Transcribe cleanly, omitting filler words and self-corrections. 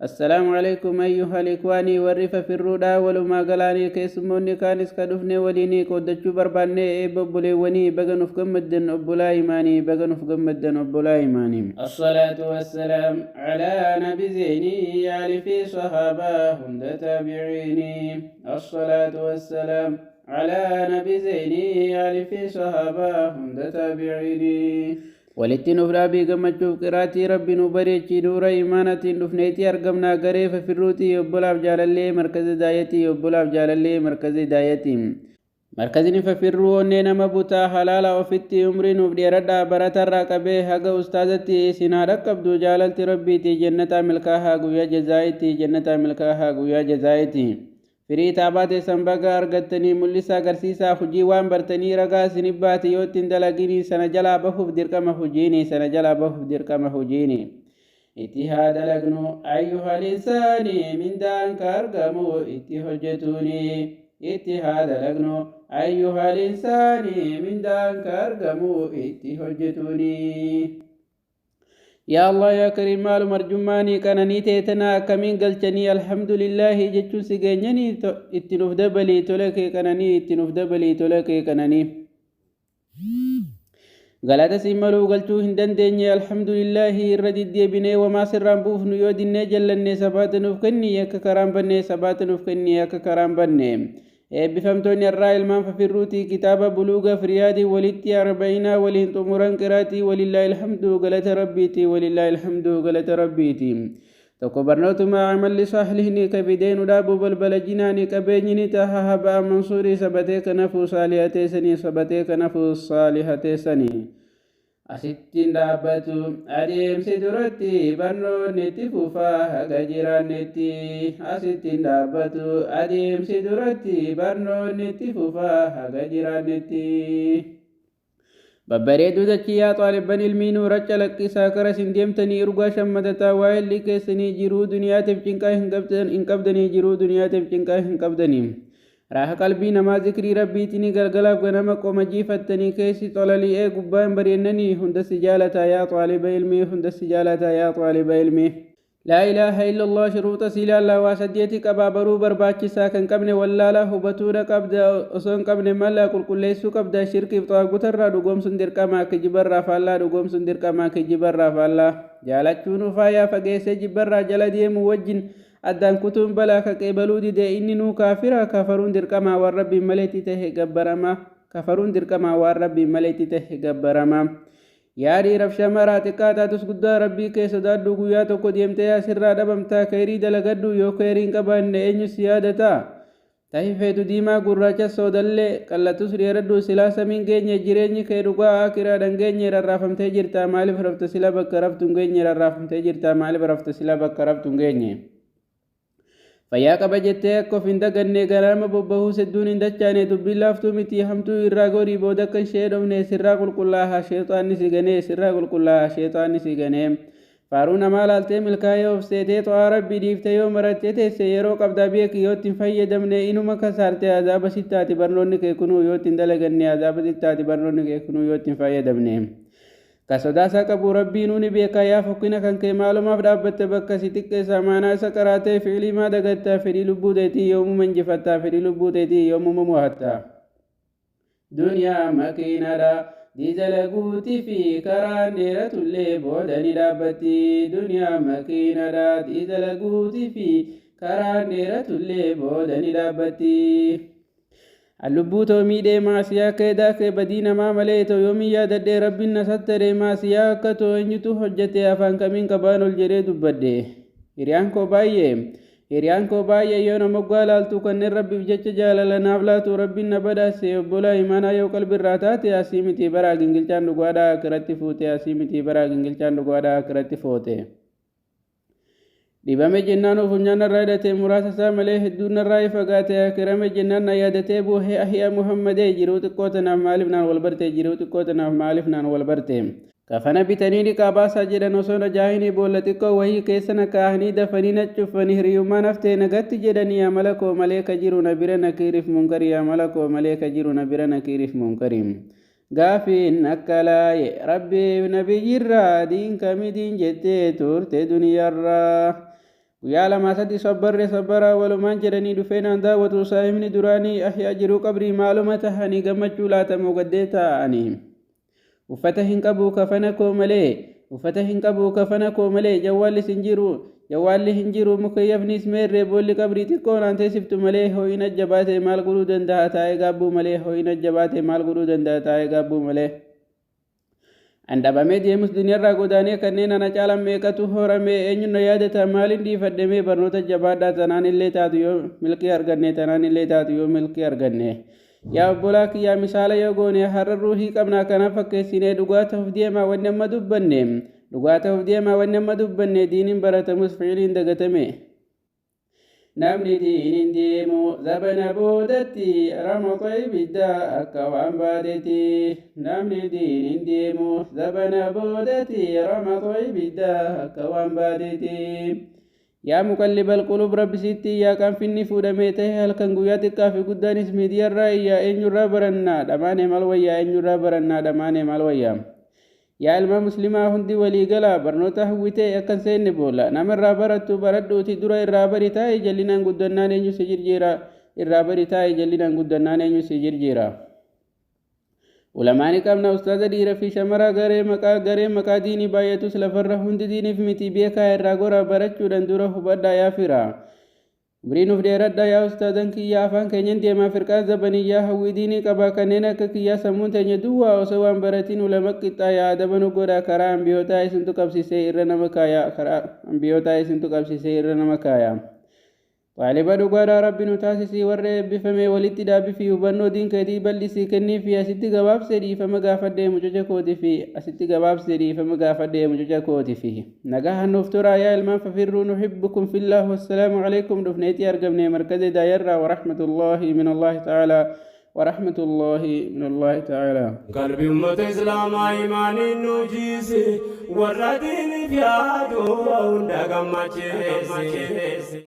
Assalaamu alaikum ayyuhal ikwaanii warri fafirruudhaa walumaa galaanii keessummoonni kaanis ka dhufne waliinii qooddachuu barbaanne eebba obboleewwanii baga nuuf gammaddan obbolaa imaanii baga nuuf gammaddan obbolaa imaanii. الصلاة والسلام على نبي زيني آل في صحابة هند تابعيني الصلاة والسلام على نبي زيني آل في صحابة هند تابعيني walitti nuuf dhaabii gammachuuf qiraatii rabbi nu bareechii nuura imaanatiin dhufneetii argamnaa garee fafirruutii obbolaaf jaalallee markaza daayatii obbolaaf jaalallee markaza daayatii markazni fafirruu onnee nama butaa halaala ofitti umrii nuuf dheeradhaa baratarraa qabee haga ustaazatti isin haa dhaqqabdu jaalalti rabbiitii jannataa milkaahaa guyyaa jazaa'itti jannataa milkaahaa guyyaa jazaa'itti firii taabaa teessan baga argattanii mul'isa agarsiisaa hujii waan bartanii ragaa isinif baate yoo ittiin dalaginii sana jalaa bahuuf dirqama hujiini sana jalaa bahuuf dirqama hujiini itti haa dalagnu ayyuhal insaani mindaan ka argamu itti hojjetuuni itti haa dalagnu ayyuhal insaani mindaan ka argamu itti hojjetuuni. Yaa Allah yaa Kariim maaluma arjummaanii qananii teetanaa akkamiin galchanii alhamdulillaahi jechuun si geenyanii itti nuuf dabalii tola kee qananii itti nuuf dabalii tola kee qananii. Galata siin maluu galchuu hin dandeenye alhamdulillaahi irra diddeebinee wamaa sirraan buufnu yoo dinnee jallanne sabaata nuuf kenni akka karaan banne sabaata nuuf kenni akka karaan banne. Eebbifamtoonni irraa ilmaan fafirruutii kitaaba buluuga firiyaadii walitti arba'inaa waliin xumuran qiraatii walillaahi alhamdu galata rabbiiti walillaahi alhamdu galata rabbiiti. Tokko barnootuma amalli saalihni kabideenu dhaabuu balbala jinaani qabeenyini taha habaa mansuurii sabatee kanafuu saalihateessanii sabatee kanafuu saalihateessanii. Asittiin dhaabbatu adeemsi duratti barnoonni itti fufaa haga jiraannetti asittiin dhaabbatu adeemsi duratti barnoonni itti fufaa haga jiraannetti. Babbareeduu dachii yaa xaalibban ilmii nuura calaqqisaa kara isin deemtanii urgaa shammatataa waa'ee keessanii jiruu duniyaatiif cinqaa hin qabdanii jiruu duniyaatiif cinqaa hin qabdanii. Raaha qalbii namaa zikrii rabbiitiin galgalaaf ganama qoma jiifattanii keessi xolali'ee gubbaa hin bareennanii hunda si jaalataa yaa xaaliba ilmii hunda si jaalataa yaa xaaliba ilmii. Laa ilaaha illallah shuruuxa silaallaa waa saddeeti qabaa baruu barbaachisaa kan qabne wallaalaa hubatuudha qabda osoo hin qabne mala qulqulleessuu qabda shirkiif xaagutarraa dhugoomsuun dirqamaa kijibarraa faallaa dhugoomsuun dirqamaa kijibarraa faallaa jaalachuun ufaayaa fageessee jibbarraa jala deemu wajjin addaan kutuun balaa ka qeebaluu dide inni nuu kaafira kafaruun dirqamaa waan rabbiin maleetti tahe gabbaramaa kafaruun dirqamaa waan rabbiin maleetti tahe gabbaramaa. Yaa dhiiraaf shamaraa xiqqaa taatus guddaa rabbii kee sodaadhu guyyaa tokko deemtee asirraa dhabamtaa kayrii dalagadhu yoo kayrii hin qabaanne eenyu si yaadataa tahi feetu diimaa gurraacha soodallee qallatus dheeradhu silaa samiin geenye jireenyi kee dhugaa akiraadhaan geenye rarraafamtee jirta maaliif rafta sila bakka raftu hin geenye rarraafamtee jirta maaliif rafta sila bakka raftu hin geenye. Fayyaa qaba jettee akka of hin daganne garaama bobbahuu sedduun hin dachaane dubbiin laaftuu miti hamtuu irraa gorii booda akka ishee dhofne sirraa qulqullaaha sheexaanni si ganee sirraa qulqullaaha sheexaanni si ganee. Faaruu namaa laaltee milkaa'ee of seetee xo'aa rabbii dhiiftee yoo marattee teesse yeroo qabdaa beeki yoo ittiin fayyadamne inuma kasaarte azaaba sittaati barnoonni kee kunuu yoo ittiin dalaganne azaaba sittaati barnoonni kee kunuu yoo ittiin fayyadamne. Ka sodaasaa qabu rabbiinuu ni beeka yaa fokkina kan kee maalumaaf dhaabbatte bakka si xiqqeessa amaanaa isa qaraatee fi'ilii maa dagattaa fedhii lubbuu teetii yoomuma injifattaa fedhii lubbuu teetii yoomuma mo'atta. Duniyaa makiinadha diizala guutii fi karaan dheeratullee booda ni dhaabbatti. Duniyaa makiinadha diizala guutii fi karaan dheeratullee booda ni dhaabbatti. Lubbuu too miidhee maasiyaa keedaa kee badii namaa malee too yoomii yaadadhee rabbiin na sattaree maasiyaa akka too eenyutu hojjete afaan kamiin qabaan ol jedhee dubbadhe. Hiriyaan koo baay'ee yoo nama moggaa laaltu kanneen rabbiif jecha jaalala naaf laatu rabbiin na badhaase obbolaa imaanaa yoo qalbirraa taate asii miti baraa gingilchaan dhugaadhaa akiratti fuute asii miti baraa gingilchaan dhugaadhaa akiratti foote. Dhibame jennaan funyaan narraa hidhatee muraasa isaa malee hedduun narraa fagaate akirame jennaan na yaadatee buuhee ahiya Muhammadee jiruu xiqqoo tanaaf maaliif naan wal barte jiruu xiqqoo tanaaf maaliif naan wal barte. Kafana bitanii dhiqaa baasaa jedhan osoo na jaahini boolla xiqqoo wayii keessa na kaahanii dafanii na cufanii hiriyummaan haftee nagatti jedhanii amala koo malee ka jiru na bira nakiiriif munkarii amala koo malee ka jiru na bira nakiiriif munkarii. Gaafiin akka laaye rabbiif nabiyyirraa diin kamidiin jettee turte duniyaarraa. Guyyaa lamaa sadi sabbarre sabbaraa walumaan jedhanii dhufee naan daawwatu saahibni duraanii ahyaa jiruu qabrii maaluma tahanii gammachuu laatamoo gaddee taa'anii. Uffata hin qabu kafana koo malee, uffata hin qabu kafana koo malee, jawwaallis hin jiru, jawwaalli hin jiru, mukayyafnis meerree boolli qabrii xiqqoo naan teessiftu malee ho'ina jabaate maal godhuu danda'a taa'ee gaabbuu malee, ho'ina jabaate maal godhuu danda'a taa'ee gaabbuu malee. An dhabamee deemus duniyarraa godaanee kanneen ana caalan meeqatu horamee eenyuun na yaadata maaliin dhiifadhemee barnoota jabaadhaa tanaan illee taatu yoo milkii arganne, tanaan illee taatu yoo milkii arganne. Yaa obbolaa kiyyaa misaala yoo goone har'a ruuhii qabnaa kanaaf fakkeessinee dhugaa ta'uuf deemaa wanni amma dubbanne, dhugaa ta'uuf deemaa wanni amma dubbanne, diiniin baratamus fi'iliin dagatame. Namni diiniin deemu zabana boodatti ramaxa ibiddaa akka waan baatetti. Namni diiniin deemu zabana boodatti ramaxa ibiddaa akka waan baatetti. Yaa muqallibal qulub rabbi sitti yaa qaanfinni fuudhamee ta'e halkan guyyaa xiqqaa fi guddaanis miidiyaarraa iyyaa eenyurraa barannaa dhamaane maal wayyaa, eenyurraa barannaa dhamaane maal wayyaa. Yaa ilma muslimaa hundi walii galaa barnoota hawwitee akkan seenne boolla namarraa barattu baradhuuti dura irraa bari taa'e jallinaan guddannaan eenyu si jirjiira, irraa bari taa'e jallinaan guddannaan eenyu si jirjiira. Ulamaani qabna ustaaza dhiira fi shamara garee maqaa garee maqaa diinii baay'atus lafarra hundi diiniif miti beekaa irraa gora barachuudhaan dura hubadhaa yaa fira. Umrii nuuf dheeradhaa yaa ustaazan kiyyaa afaan keenyan deemaa firqaan zabaniyyaa hawwii diinii qaba kanneen akka kiyyaa sammuun teenya duwwaa osoo waan baratiin ulama qixxaa adaba nu godha karaa ambiyootaa isintu qabsiisee irra nama kaaya, karaa ambiyootaa isintu qabsiisee irra nama kaaya. Xaaliba dhugaadhaa rabbi nu taasisii warra eebbifame walitti dhaabbii fi hubannoo diin keetii bal'isii kennii fi asitti gabaabsee dhiifama gaafadhee mucuca kootii fi asitti gabaabsee dhiifama gaafadhee mucuca kootii fi nagaa nuuf turaa yaa ilmaan fafirruu nuhibbukum fillah wassalaamu alaikum dhufneetii argamne markaza daayarraa warahmatullahi min allahi ta'ala warahmatullahi min allahi ta'ala. Qalbii ummata Islaamaa imaaniin nu jiisi, warra diiniif yaadu hunda gammachiisi.